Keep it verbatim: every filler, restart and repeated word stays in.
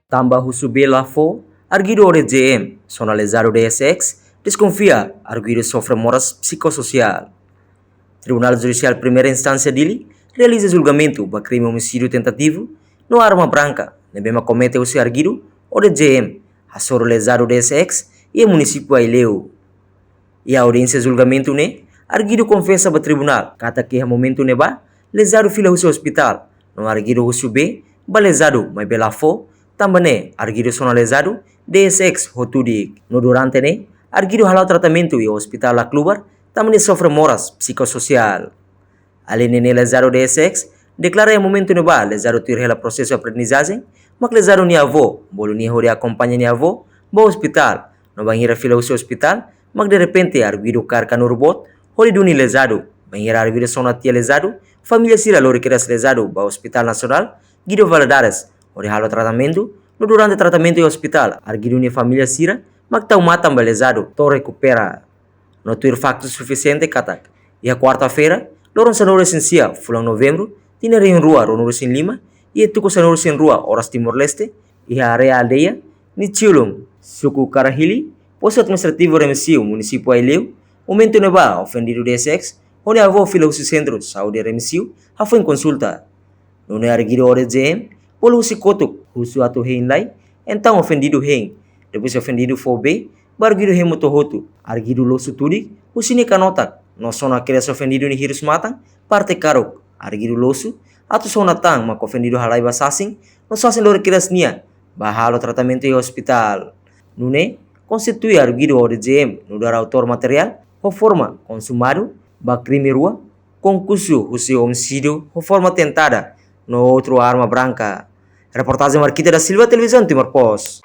Tanba husu bee la fó, arguidu O D J M, zona lezadu D S X, deskonfia arguidu sofre moras psikososiál. Tribunál Judisiál Primeira Instánsia Dili realiza julgamentu ba krime omisídiu tentativu no arma branka ne'ebé mak komete husi arguidu O D J M, hasoru lezadu D S X, iha munisípiu Aileu. Iha audiénsia julgamentu ne'e, arguidu konfesa ba tribunál katak iha momentu ne'ebá lezadu fila husi ospitál, no arguidu husu bee ba lezadu, maibé la fó, tanba ne'e arguidu zona lezadu D S X hotu di'ak. No durante ne'e, arguidu hala'o tratamentu iha ospitál la klubar, tanba ne'e sofre moras psikososiál. Alende ne'e, lezadu D S X deklara iha momentu ne'ebá lezadu tuir hela prosesu aprendizajen, mak lezadu nia avó bolu nia hodi akompaña nia avó ba ospitál. No bainhira fila husi ospitál, mak derrepente arguidu kaer kanuru boot hodi duni lezadu. Bainhira arguidu zona tiha lezadu, família sira lori kedas lezadu ba Hospital Nacional Guido Valadares hodi halo tratamentu. No durante tratamentu iha ospitál, arguidu nia família sira mak tau matan ba lezadu to'o rekupera. No tuir faktu sufisiente katak iha kuarta-feira, loron sanulu resin sia fulan Novembru, tinan rihun rua ruanulu resin lima, iha tuku sanulu resin rua oras Timor-Leste, iha área aldeia Niciulum, suku Karahili, postu administrativu Remexio, munisípiu Aileu, momentu ne'ebá ofendidu D S X ho nia avó fila husi Sentru Saúde Remexio hafoin konsulta. Nune'e arguidu O D J M bolu husi kotuk, husu atu hein lai, entaun ofendidu hein. Depois ofendidu fó bee ba arguidu hein moto hotu. Arguidu losu tudik husi nia kanotak, no zona kedas ofendidu nia hirus-matan, parte karuk. Arguidu losu atu zona tan, mak ofendidu halai ba sasin, no sasin lori kedas nia ba halo tratamentu iha ospitál. Nune'e konstitui arguidu O D J M nu'udar autór materiál ho forma konsumadu ba krime rua, konkursu husi omisídiu ho forma tentada, no outru arma branka. Reportajen Marquita da Silva, Televizaun Timor Post.